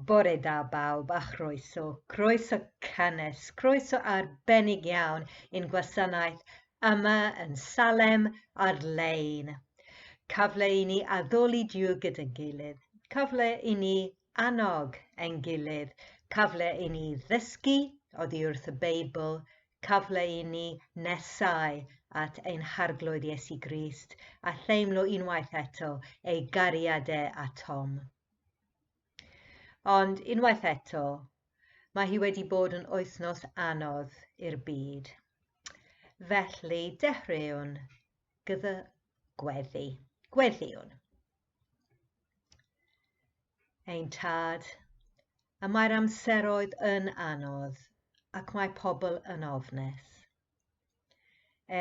Bore da bawb a chroeso, croeso cynnes, croeso arbennig iawn i'n gwasanaeth yma yn Salem ar-lein. Cyfle i ni addoli Duw gyda'n gilydd, cyfle i ni annog ein gilydd, cyfle i ni ddysgu oddi wrth y Beibl, cyfle i ni nesau at ein Harglwydd Iesu Grist a theimlo unwaith eto ei gariad e atom. Ond unwaith eto, mae hi wedi bod yn wythnos anodd i'r byd. Felly, dechreuwn gyda gweddi. Gweddiwn. Ein tad, y mae'r amseroedd yn anodd ac mae pobl yn ofnus.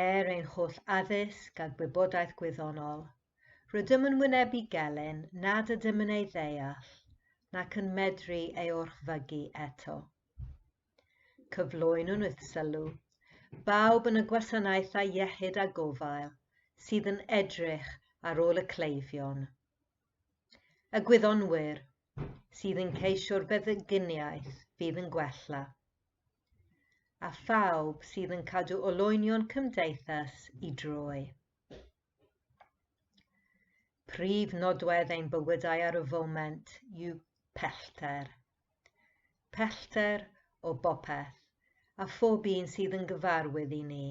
Er ein holl addysg a gwybodaeth gwyddonol, rydym yn wynebu gelyn nad ydym yn ei ddeall nac yn medru ei orchfygu eto. Cyflwynwn wrth sylw, bawb yn y gwasanaethau iechyd a gofal sydd yn edrych ar ôl y cleifion. Y gwyddonwyr sydd yn ceisio'r feddyginiaeth fydd yn gwella. A phawb sydd yn cadw olwynion cymdeithas i droi. Prif nodwedd ein bywydau ar y foment yw pellter. Pellter o bopeth a phob un sydd yn gyfarwydd i ni.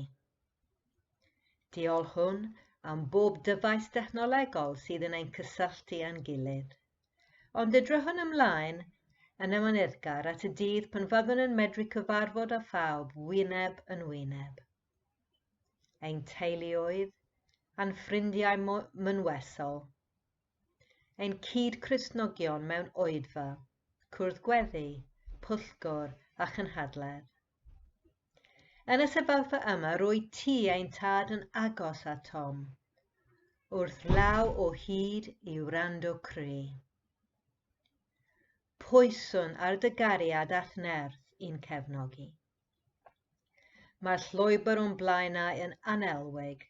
Diolchwn am bob dyfais dechnolegol sydd yn ein cysylltu â'n gilydd. Ond edrychwn ymlaen yn amyneddgar at y dydd pan fyddwn yn medru cyfarfod â phawb wyneb yn wyneb. Ein teuluoedd, a'n ffrindiau mynwesol, ein cyd-Cristnogion mewn oedfa, cwrdd gweddi, pwyllgor a chynhadledd. Yn y sefyllfa yma, rwy ti ein tad yn agos atom, wrth law o hyd i wrando cri. Pwyswn ar dy gariad a'th nerth i'n cefnogi. Mae'r llwybr o'n blaenau yn anelwig,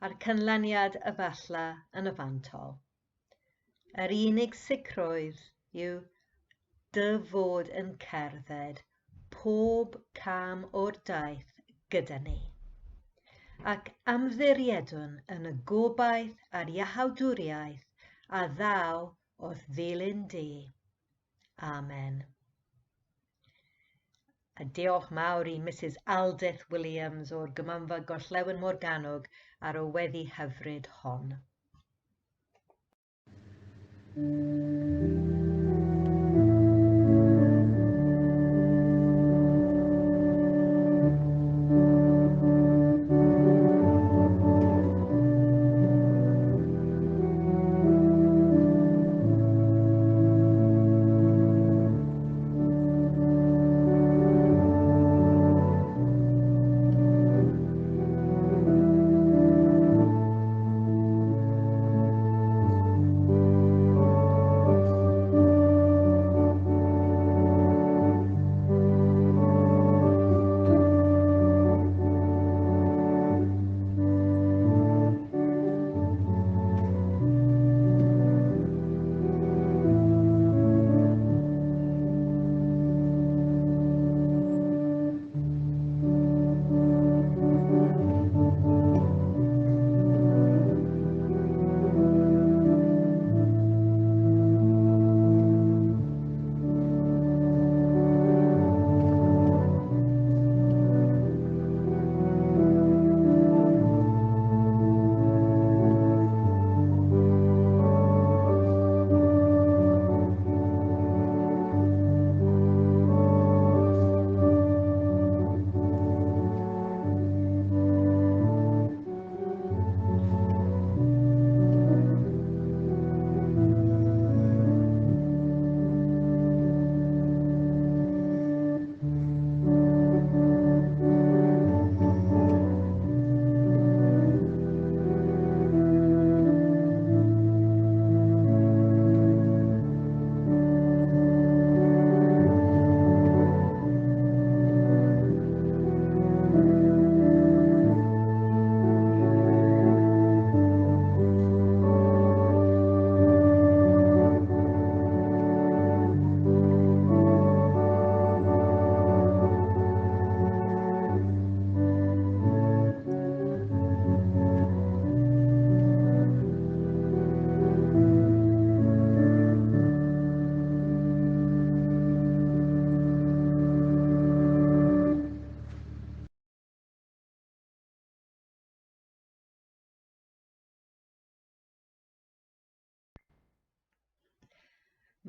a'r canlyniad efallai yn y fantol. Yr unig sicrwydd yw dy fod yn cerdded pob cam o'r daith gyda ni. Ac ymddiriedwn yn y gobaith a'r iachawdwriaeth a ddaw wrth ddilyn di. Amen. A diolch mawr i Mrs Aldith Williams o'r Gymanfa Gorllewin Morgannwg ar y weddi hyfryd hon.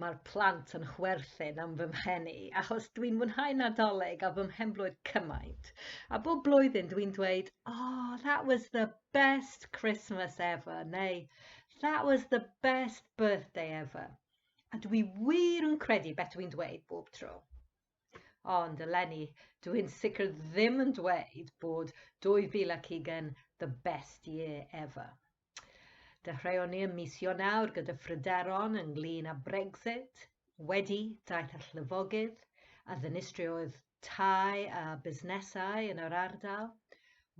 Mae'r plant yn chwerthin am fy mhen i, achos dwi'n mwynhau Nadolig a fy mhenblwydd cymaint. A bob blwyddyn dwi'n dweud, "Oh, that was the best Christmas ever," neu "That was the best birthday ever." A dwi wir yn credu beth dwi'n dweud bob tro. Ond eleni, dwi'n sicr ddim yn dweud bod 2020 the best year ever. Dechreuon ni ym mis Ionawr gyda phryderon ynglyn â Brexit, wedi daeth y llifogydd a ddinistriodd tai a busnesau yn yr ardal,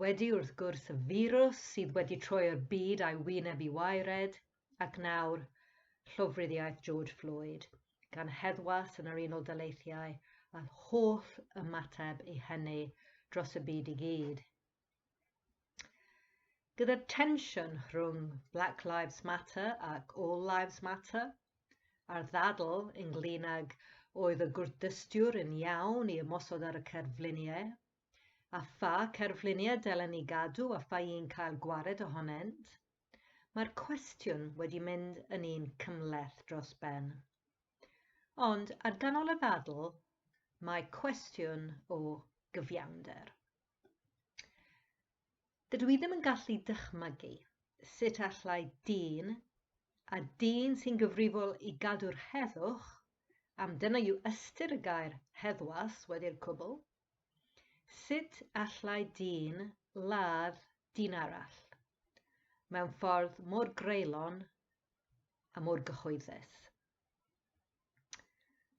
wedi wrth gwrs y firws sydd wedi troi'r byd a'i wyneb i waered, ac nawr llofruddiaeth George Floyd gan heddwas yn yr Unol Daleithiau a'r holl ymateb i hynny dros y byd i gyd. Gyda'r tensiwn rhwng Black Lives Matter ac All Lives Matter, a'r ddadl ynglyn ag oedd y gwrtdystiwr yn iawn i ymosod ar y cerfluniau, a pha cerfluniau dylen ni gadw a pha un cael gwared ohonynt, mae'r cwestiwn wedi mynd yn un cymhleth dros ben. Ond ar ganol y ddadl, mae cwestiwn o gyfiawnder. Dydw i ddim yn gallu dychmygu sut allai dyn, a dyn sy'n gyfrifol i gadw'r heddwch, am dyna yw ystyr y gair heddwas wedi'r cwbl, sut allai dyn ladd dyn arall mewn ffordd mor greulon a mor gyhoeddus.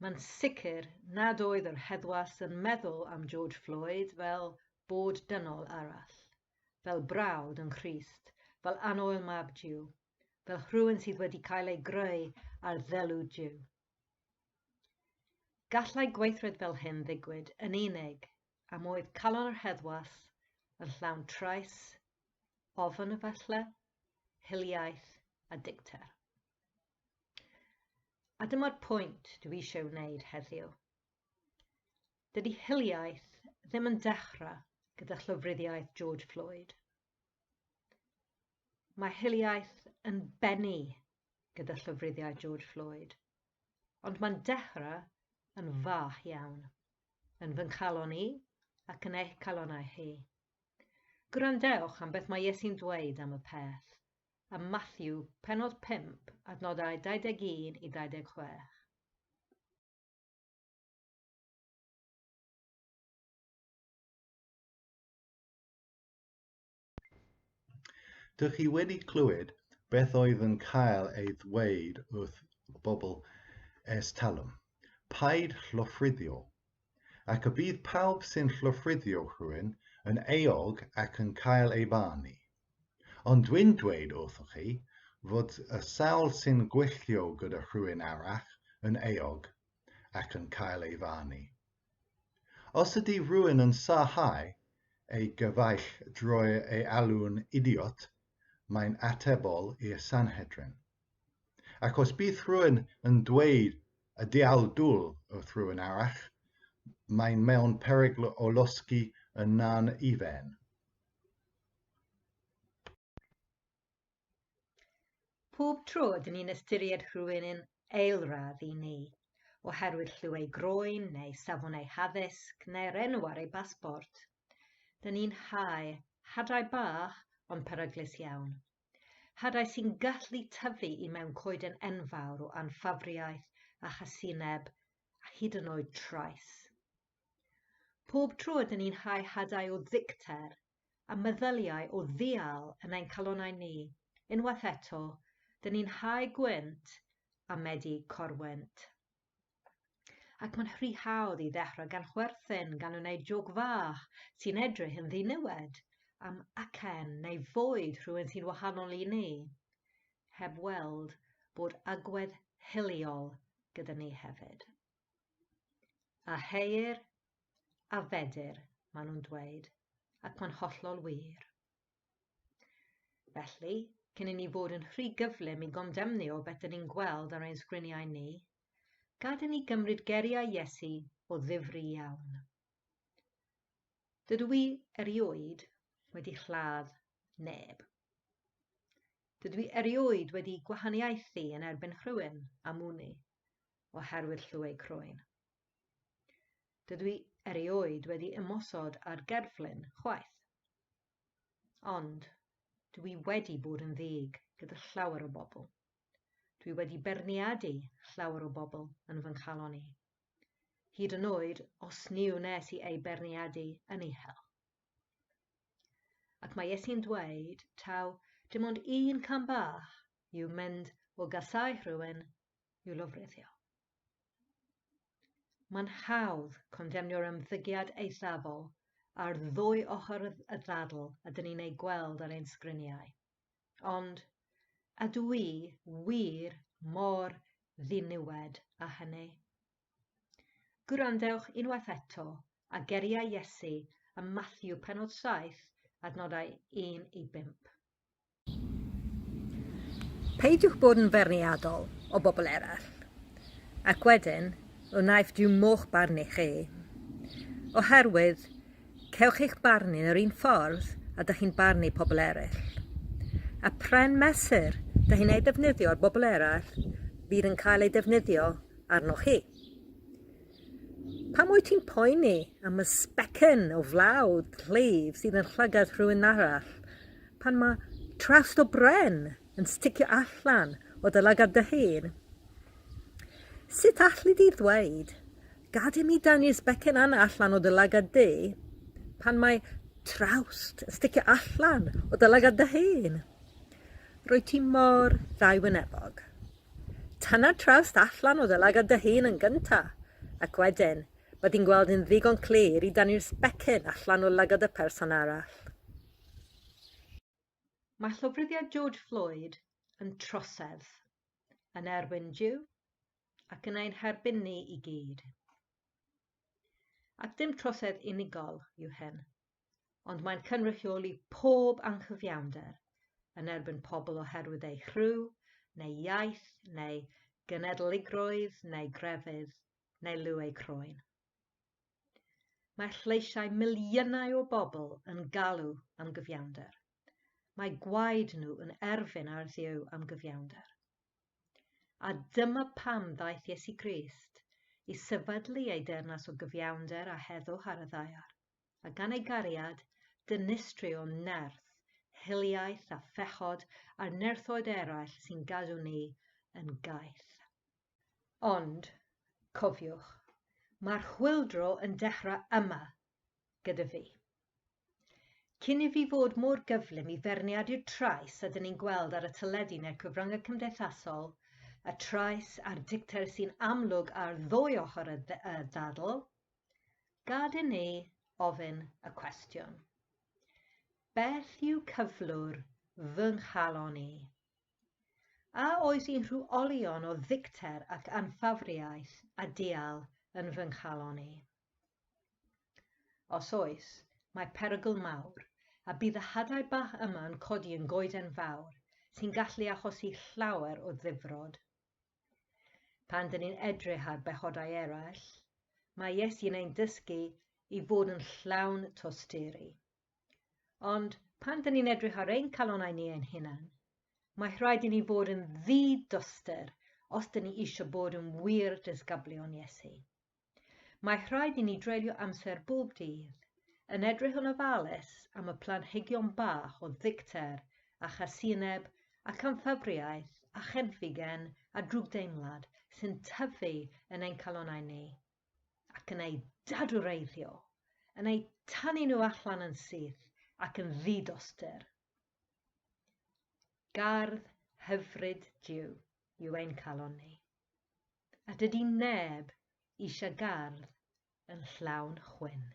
Mae'n sicr nad oedd yr heddwas yn meddwl am George Floyd fel bod dynol arall, fel brawd yng Nghrist, fel annwyl mab Duw, fel rhywun sydd wedi cael ei greu ar ddelw Duw. Gallai gweithred fel hyn ddigwydd yn unig am oedd calon yr heddwas yn llawn trais, ofn efallai, hiliaeth a dicter. A dyma'r pwynt dwi eisiau wneud heddiw. Dydy hiliaeth ddim yn dechrau gyda llofruddiaeth George Floyd. Mae hiliaeth yn bennu gyda llofruddiaeth George Floyd, ond mae'n dechrau yn fach iawn, yn fy nghalon i ac yn eich calonau chi. Gwrandewch am beth mae Iesu'n dweud am y peth, ym Matthew pennod 5, adnodau 21 i 26. Dych chi wedi clywed beth oedd yn cael ei ddweud wrth bobl ers talwm, "Paid llofruddio," ac y bydd pawb sy'n llofruddio rhywun yn euog ac yn cael ei farnu. Ond dwi'n dweud wrthoch chi fod y sawl sy'n gwylltio gyda rhywun arall yn euog ac yn cael ei farnu. Os ydy rhywun yn sarhau ei gyfaill drwy ei alw'n idiot, mae'n atebol i'r Sanhedrin. Ac os bydd rhywun yn dweud y diawl dwl wrth rhywun arall, mae'n mewn perygl o losgi yn nan uffern. Pob tro ydyn ni'n ystyried rhywun yn eilradd i ni, oherwydd lliw ei groen neu safon ei haddysg neu'r enw ar ei basbort, dyn ni'n hau hadau bach ond peryglus iawn. Hadau sy'n gallu tyfu i mewn coeden enfawr o anffafriaeth a chasineb a hyd yn oed trais. Pob tro ydyn ni'n hau hadau o ddicter a meddyliau o ddial yn ein calonnau ni, unwaith eto, dyn ni'n hau gwynt a medi corwynt. Ac mae'n rhy hawdd i ddechrau gan chwerthin gan wneud jôc fach sy'n edrych yn ddiniwed am acen neu fwyd rhywun sy'n wahanol i ni, heb weld bod agwedd hiliol gyda ni hefyd. A heir a fedir, maen nhw'n dweud, ac mae'n hollol wir. Felly, cyn i ni fod yn rhy gyflym i gondemnio beth dyn ni'n gweld ar ein sgriniau ni, gad i ni gymryd geiriau Iesu o ddifri iawn. Dydw i erioed wedi lladd neb. Dydw i erioed wedi gwahaniaethu yn erbyn rhywun am wn i. oherwydd lliw eu croen. Dydw i erioed wedi ymosod ar gerflun chwaith. Ond dw i wedi bod yn ddig gyda llawer o bobl. Dwi wedi beirniadu llawer o bobl yn fy nghalon i. Hyd yn oed os ni wnes i eu beirniadu yn uchel. Ac mae Iesu'n dweud taw dim ond un cam bach yw mynd o gasáu rhywun i'w lofruddio. Mae'n hawdd condemnio'r ymddygiad eithafol ar ddwy ochr y ddadl a dyn ni'n ei gweld ar ein sgriniau. Ond ydw i wir mor ddiniwed â hynny? Gwrandewch unwaith eto ar geiriau Iesu ym Mathew pennod 7, adnodau 1 i 5. Peidiwch bod yn feirniadol o bobl eraill, ac wedyn wnaiff Duw mo'ch barnu chi. Oherwydd cewch eich barnu yn yr un ffordd a dych chi'n barnu pobl eraill. A pren mesur dych chi'n ei ddefnyddio ar bobl eraill fydd yn cael ei defnyddio arnoch chi. Pam wyt ti'n poeni am y sbecyn o flawd llif sydd yn llygad rhywun arall pan mae trawst o bren yn sticio allan o dy lygad dy hun? Sut alli di ddweud, gad i mi dynnu'r sbecyn yna allan o dy lygad di, pan mae trawst yn sticio allan o dy lygad dy hun? Rwyt ti mor ddauwynebog. Tynna trawst allan o dy lygad dy hun yn gynta, ac wedyn, byddi'n gweld yn ddigon clir i dynnu'r sbecyn allan o lygad y person arall. Mae llofruddiaeth George Floyd yn trosedd, yn erbyn Duw ac yn ein herbyn ni i gyd. Ac dim trosedd unigol yw hyn. ond mae'n cynrychioli pob anghyfiawnder yn erbyn pobl oherwydd eu rhyw, neu iaith, neu genedligrwydd, neu grefydd, neu liw eu croen. Mae lleisiau miliynau o bobl yn galw am gyfiawnder. Mae gwaed nhw yn erfyn ar Dduw am gyfiawnder. A dyma pam ddaeth Iesu Grist i sefydlu ei deyrnas o gyfiawnder a heddwch ar y ddaear, a gan ei gariad, dinistrio nerth hiliaeth a phechod a'r nerthoedd eraill sy'n gadw ni yn gaeth. Ond, cofiwch, mae'r chwyldro yn dechrau yma, gyda fi. Cyn i fi fod mor gyflym i feirniadu'r trais a dyn ni'n gweld ar y teledu neu'r cyfryngau cymdeithasol, y trais a'r dicter sy'n amlwg ar ddwy ochr y, y ddadl, gad i ni ofyn y cwestiwn. Beth yw cyflwr fy nghalon i? A oes unrhyw olion o ddicter ac anffafriaeth a dial yn fy nghalon i? Os oes, mae perygl mawr, a bydd y hadau bach yma yn codi yn goeden fawr sy'n gallu achosi llawer o ddifrod. Pan dyn ni'n edrych ar bechodau eraill, mae Iesu'n ein dysgu i fod yn llawn tosturi. Ond pan dyn ni'n edrych ar ein calonnau ni ein hunain, mae rhaid i ni fod yn ddi-duster os dyn ni eisiau bod yn wir disgyblion Iesu. Mae rhaid i ni dreulio amser bob dydd yn edrych yn ofalus am y planhigion bach o ddicter a chasineb ac anffafriaeth a chenfigen a drwgdeimlad sy'n tyfu yn ein calonnau ni, ac yn eu dadwreiddio, yn eu tynnu nhw allan yn syth ac yn ddi-dostur. Gardd hyfryd Duw yw ein calon ni. A dydy neb eisiau gardd yn llawn chwyn.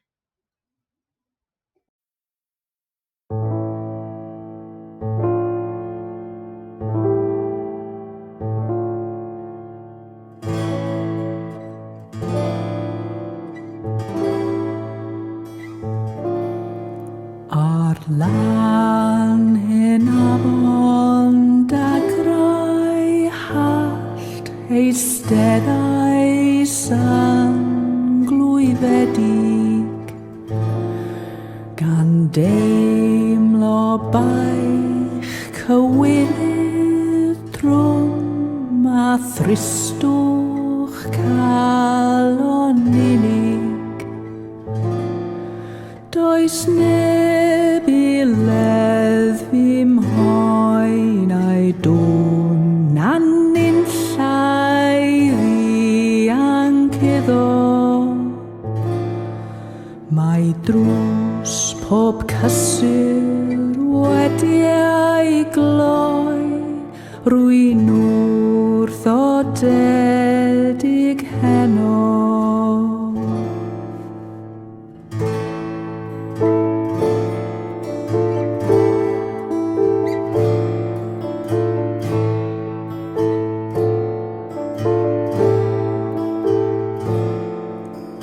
Ar lan hen afon dagrau hallt eisteddais yn glwyfedig, gan deimlo baich cywilydd trwm a thristwch. calon unig. Does neb i leddfu mhoen a'i dôn na nunllai ddianc iddo. Mae drws pob cysur wedi ei gloi, rwy'n wrthodedig heno.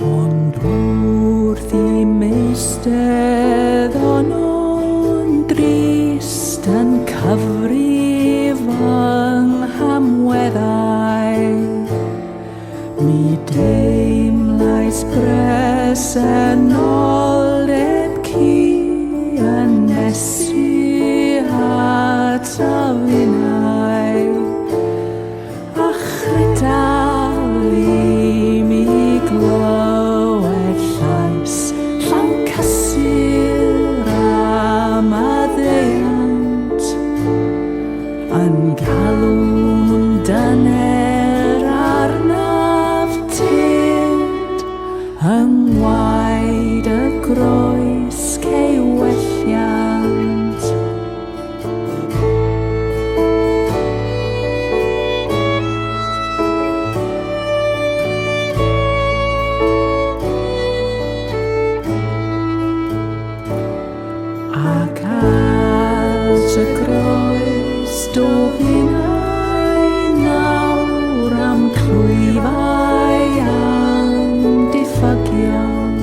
Ond wrth i meistedd ono'n drist yn cyfrif fy nghamweddau, mi deimlais bresenoldeb cu yn nesu ataf innau. A chredaf i mi glywed llais llawn cysur a maddeuant yn galw'n dyner arnaf tyd yng ngwaed y groes cei welliant. Ac at y groes dof innau nawr am clwyfau a'm diffygion,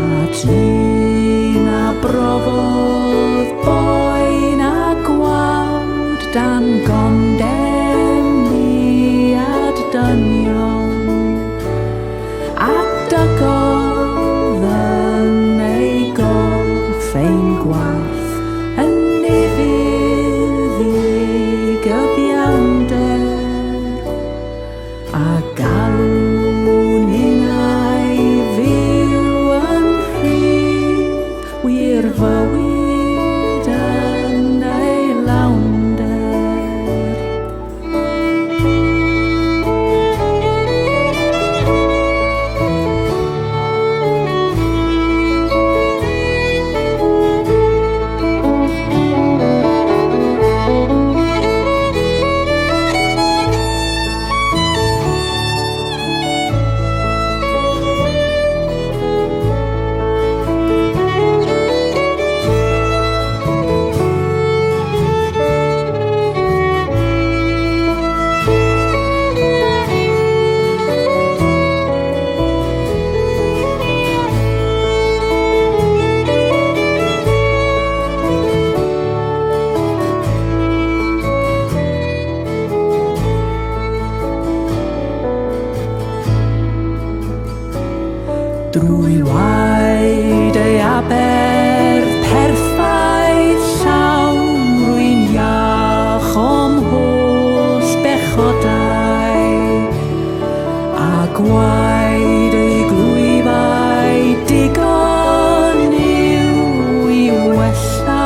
at un a brofodd boen a gwawd dan gondemniad dynion, a dygodd yn ei gorff ein gwarth yn ufudd i gyfiawnder, a galwn innau fyw yn rhydd, wir fywyd yn ei lawnder. Drwy waed ei aberth perffaith llawn, rwy'n iach o'm holl bechodau, a gwaed ei glwyfau digon yw i wella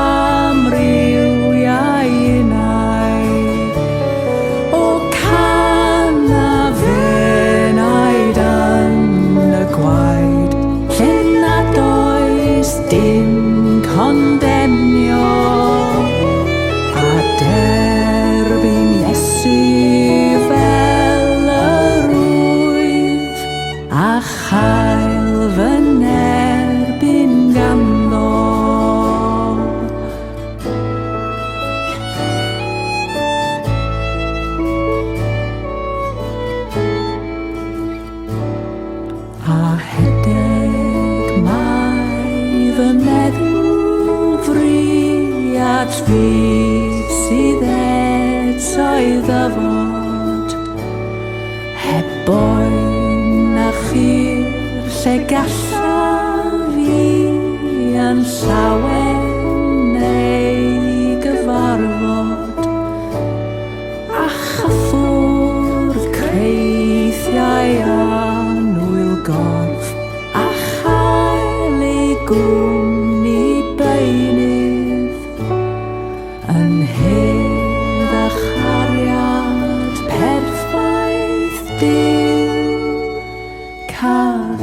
mriwiau innau. O can a fenaid yn y gwaed, lle nad oes dim condemnio, a derbyn Iesu fel yr wyf, a chael fy nerbyn ganddo. A hedeg mae fy meddwl fri at ddydd sydd eto i ddyfod, heb boen na chur lle gallaf i yn llawen ei gyfarfod, a chyffwrdd creu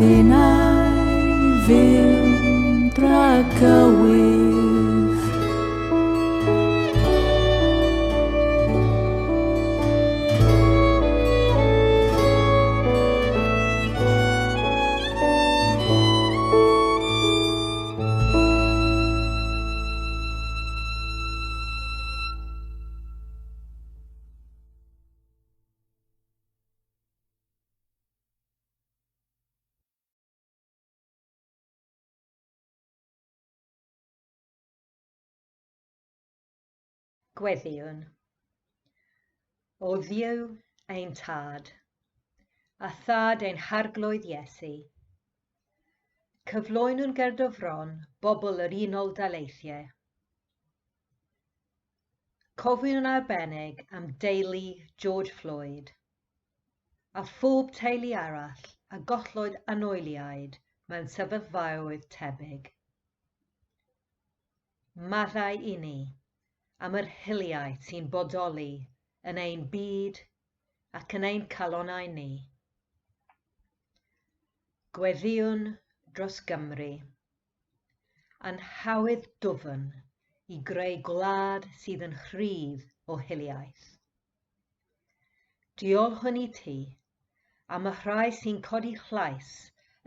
Rhaid innau fyw'n dragywydd. Gweddïwn. O Dduw ein Tad, a Thad ein Harglwydd Iesu, cyflwynwn ger dy fron bobl yr Unol Daleithiau. Cofiwn yn arbennig am deulu George Floyd, a phob teulu arall a gollwyd anwyliaid mewn sefyllfaoedd tebyg. Maddau i ni am yr hiliaeth sy'n bodoli yn ein byd ac yn ein calonnau ni. Gweddïwn dros Gymru, a'n hawydd dwfn i greu gwlad sydd yn rhydd o hiliaeth. Diolchwn i ti am y rhai sy'n codi llais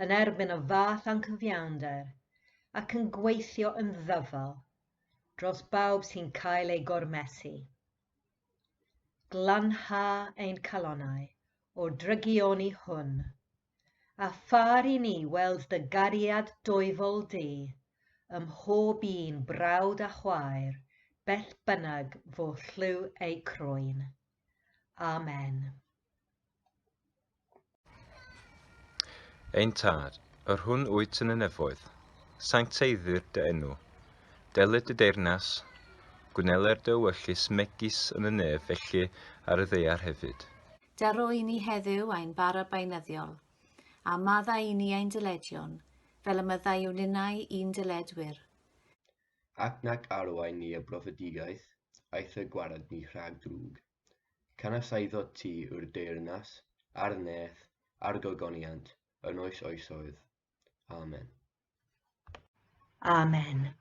yn erbyn y fath anghyfiawnder ac yn gweithio yn ddyfal dros bawb sy'n cael ei gormesu. Glanha ein calonnau o'r drygioni hwn, a phâr i ni weld dy gariad dwyfol di ym mhob un brawd a chwaer, beth bynnag fo lliw eu croen. Amen. Ein Tad, yr hwn wyt yn y nefoedd, sancteiddir dy enw. Deled dy deyrnas, gwneler dy ewyllys megis yn y nef felly ar y ddaear hefyd. Dero i ni heddiw ein bara beunyddiol, a maddau i ni ein dyledion, fel y myddai ninnau i'n dyledwyr. Ac nac arwain ni y brofedigaeth, aeth y gwared ni rhag drwg. Canys eiddo ti yw'r deyrnas, a'r nerth, a'r gogoniant, yn oes oesoedd. Amen. Amen.